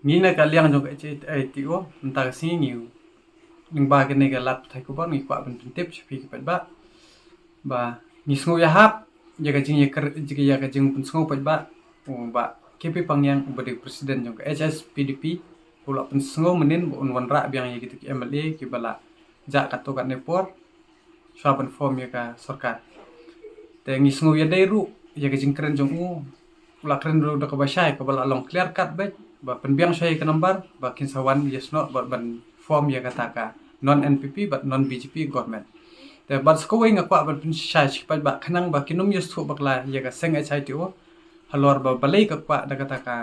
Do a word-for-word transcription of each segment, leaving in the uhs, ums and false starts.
Ngi na ka liang jong ka H I T O mynta ka sngi ngi, lyngba kane ka lad pathai khubor ngi kwah ban pyntip sha phi ki paidbah ba ngi sngew ïahap ïa ka jingïakren, ïa ka jingpynsngew paidbah u Bah K P Pangiang uba dei president jong ka H S P D P, u la pynsngew mynnin ba un wanrah biang ïa kito ki M L A kiba la jah katto katne por shuwa ban form ïa ka sorkar. Te ngi sngew ïadei ruh ïa ka jingkren jong u, u la kren ruh da kaba shai kaba la long clear cut beit ba pynbiang shuwa ïa ka number ba kin sa wan ïasnoh bad ban form ïa kata ka non N P P bad non B J P government. Te bad sa kawei nga kwah ban pynshai sha ki paidbah khnang ba kin ym ïasnoh bakla ïa ka seng H I T O halor ba balei ka kwah da kata ka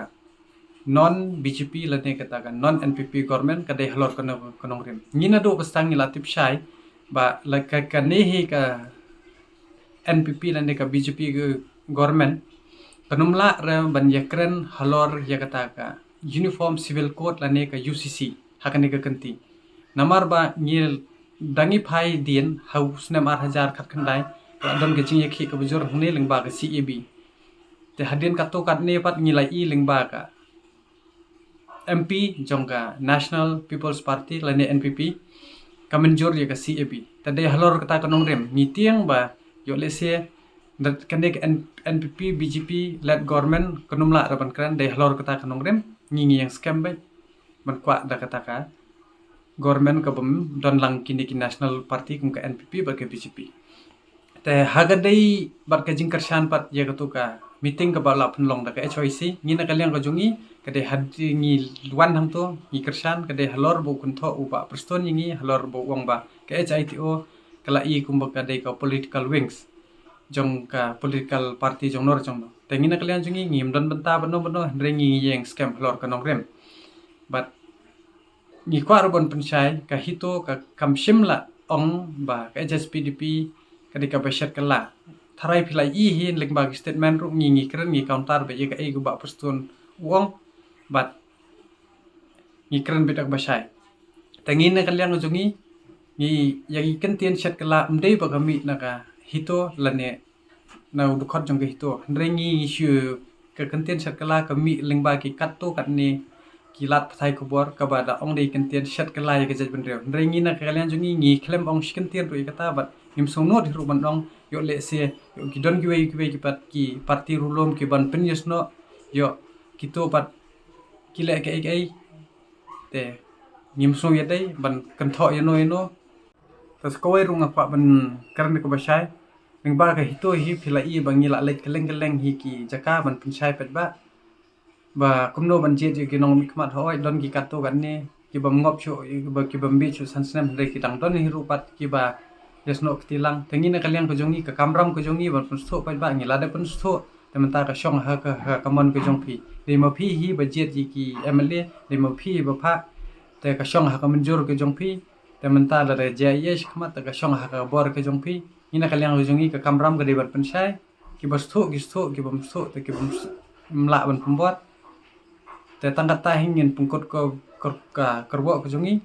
non B J P lane kata ka non N P P government ka dei halor ka nong, ka nongrim. Ngi naduh ba sdang ngi la tip shai ba la ka, kane hi ka N P P lane ka B J P ka government kan ym lah re ban ïakren halor ïa kata ka Uniform Civil Code lane ka U C C ha kane ka kynti. Namar ba ngi da ngi phai dien ha u snem ar hajar khatkhyndai ka la don ka jingïakhih kaba jur hangne lyngba ka C A B. Te hadien katto katne pat ngi la i lyngba ka M P jong ka National People's Party lane N P P ka mynjur ïa ka C A B. Te dei halor kata ka nongrim ngi tieng ba ïoh lehse da kane ka N-, N P P B J P led government kan ym lah re ban kren, dei halor kata ka nongrim ngi ngi ïeng skhem beit ban kwah da kata ka government kabym don lang kine ki national party kum ka N P P bad ka B J P. Te ha ka dei bad ka jingkyrshan pat ïa kato ka meeting kaba la pynlong da ka H Y C, ngi na ka liang ka jong ngi ka dei ha ngi wan hangto ngi kyrshan ka dei halor ba u kynthoh u Bah Prestone ïa ngi halor ba u ong ba ka H I T O ka la i kumba ka dei ka political wings jong ka political party jong nor jong no. Te ngi na ka liang jong ngi ngim don bynta bano bano hynrei ngi ïeng skhem halor ka nongrim. Bad ngi kwah ruh ban pynshai ka HITO ka kam shym la ong ba ka H S P D P ka dei kaba shet kylla. Tharai phi la i hi lyngba ki statement ruh ngi ngi kren ngi counter ba ïa kaei ka Bah Prestone u ong bad ngi kren beit da kaba shai. Te ngi na ka liang jong ngi ngi ïa ki kyntien shet kylla ym dei ba ka mih na ka HITO lane na u dkhot jong ka HITO. Hynrei ngi shu ka kyntien shet kylla ka mih lyngba ki katto katne ki lad pathai khubor kaba da ong dei kyntien shet kylla ïa ka jaitbynriew. Hynrei ngi na ka liang jong ngi ngi khlem ong shi kyntien ruh ïa kata bad ngim sngewnud hi ruh ban ong ïoh lehse ïoh ki don kiwei kiwei ki pat ki party ruh lum ki ban pynïasnoh ïoh kito pat ki leh kaei kaei. Te ngim sngew ïadei ban kynthoh ïano ïano. Te sa kawei ruh nga kwah ban kren da kaba shai. Lyngba ka HITO hi phi la i ba ngi la leit kylleng kylleng hi ki jaka ban pynshai paidbah ba kumno ban jied ïa ki nongmihkhmat. Hooid don ki katto katne ki bym ngop shuh, ki bym bieit shuh san snem hynrei ki dang don hi ruh pat kiba ïasnoh kti lang. Te ngi na ka liang ka jong ngi ka kamram ka jong ngi ban pynsngewthuh paidbah ngi la dep pynsngewthuh. Te mynta ka shong ha ka, ha ka mon ka jong phi. Dei ma phi hi ba jied ïa ki M L A, dei ma phi hi ba phah. Te ka shong ha ka mynjur ka jong phi. Te mynta lada jia ïa shi khmat te ka shong ha ka bor ka jong phi. Ngi na ka liang ka jong ngi ka kamram ka dei ban pynshai. Kiba sngewthuh ki sngewthuh, ki bym sngewthuh te ki bym lah ban pynbor. Te tang kata hi ngin pynkut ka, ka, ka kyrwoh ka jong ngi.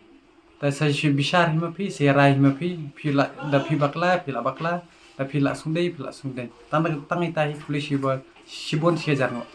Te sa shu bishar hi ma phi, sa rai hi ma phi, phi la, da phi bakla phi la bakla, da phi la sngewdei phi la sngewdei. Tang, tang ita hi khublei shibun, shibun shi hajar nguh.